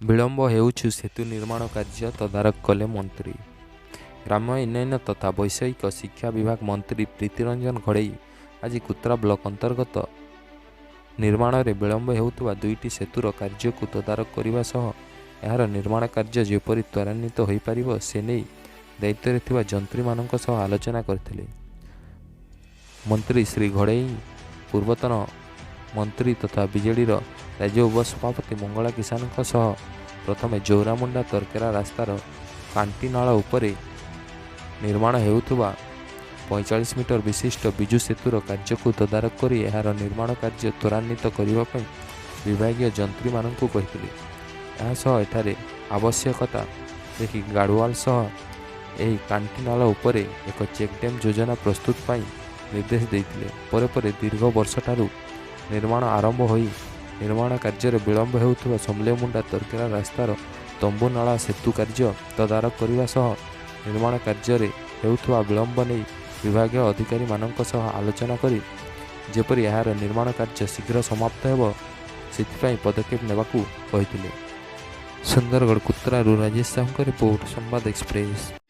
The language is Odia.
ବିଳମ୍ବ ହେଉଛି ସେତୁ ନିର୍ମାଣ କାର୍ଯ୍ୟ, ତଦାରଖ କଲେ ମନ୍ତ୍ରୀ। ଗ୍ରାମ୍ୟ ଉନ୍ନୟନ ତଥା ବୈଷୟିକ ଶିକ୍ଷା ବିଭାଗ ମନ୍ତ୍ରୀ ପ୍ରୀତିରଞ୍ଜନ ଘଡ଼େଇ ଆଜି କୁତ୍ରା ବ୍ଲକ ଅନ୍ତର୍ଗତ ନିର୍ମାଣରେ ବିଳମ୍ବ ହେଉଥିବା ଦୁଇଟି ସେତୁର କାର୍ଯ୍ୟକୁ ତଦାରଖ କରିବା ସହ ଏହାର ନିର୍ମାଣ କାର୍ଯ୍ୟ ଯେପରି ତ୍ୱରାନ୍ୱିତ ହୋଇପାରିବ ସେନେଇ ଦାୟିତ୍ୱରେ ଥିବା ଯନ୍ତ୍ରୀମାନଙ୍କ ସହ ଆଲୋଚନା କରିଥିଲେ। ମନ୍ତ୍ରୀ ଶ୍ରୀ ଘଡ଼େଇ ପୂର୍ବତନ ମନ୍ତ୍ରୀ ତଥା ବିଜେଡ଼ିର ରାଜ୍ୟ ଉପସଭାପତି ମଙ୍ଗଳା କିଷାନଙ୍କ ସହ ପ୍ରଥମେ ଜଉରାମୁଣ୍ଡା ତରକେରା ରାସ୍ତାର କାଣ୍ଟିନାଳ ଉପରେ ନିର୍ମାଣ ହେଉଥିବା 45 ମିଟର ବିଶିଷ୍ଟ ବିଜୁ ସେତୁର କାର୍ଯ୍ୟକୁ ତଦାରଖ କରି ଏହାର ନିର୍ମାଣ କାର୍ଯ୍ୟ ତ୍ୱରାନ୍ୱିତ କରିବା ପାଇଁ ବିଭାଗୀୟ ଯନ୍ତ୍ରୀମାନଙ୍କୁ କହିଥିଲେ। ଏହାସହ ଏଠାରେ ଆବଶ୍ୟକତା ଦେଖି ଗାର୍ଡୱାଲ ସହ ଏହି କାଣ୍ଟିନାଳ ଉପରେ ଏକ ଚେକ୍ ଡ୍ୟାମ୍ ଯୋଜନା ପ୍ରସ୍ତୁତ ପାଇଁ ନିର୍ଦ୍ଦେଶ ଦେଇଥିଲେ। ପରେ ପରେ ଦୀର୍ଘ ବର୍ଷଠାରୁ ନିର୍ମାଣ ଆରମ୍ଭ ହୋଇ ନିର୍ମାଣ କାର୍ଯ୍ୟରେ ବିଳମ୍ବ ହେଉଥିବା ସମଲେଇମୁଣ୍ଡା ତରକେରା ରାସ୍ତାର ତମ୍ବୁନାଳା ସେତୁ କାର୍ଯ୍ୟ ତଦାରଖ କରିବା ସହ ନିର୍ମାଣ କାର୍ଯ୍ୟରେ ହେଉଥିବା ବିଳମ୍ବ ନେଇ ବିଭାଗୀୟ ଅଧିକାରୀମାନଙ୍କ ସହ ଆଲୋଚନା କରି ଯେପରି ଏହାର ନିର୍ମାଣ କାର୍ଯ୍ୟ ଶୀଘ୍ର ସମାପ୍ତ ହେବ ସେଥିପାଇଁ ପଦକ୍ଷେପ ନେବାକୁ କହିଥିଲେ। ସୁନ୍ଦରଗଡ଼ କୁତ୍ରାରୁ ରାଜେଶ ସାହୁଙ୍କ ରିପୋର୍ଟ, ସମ୍ବାଦ ଏକ୍ସପ୍ରେସ।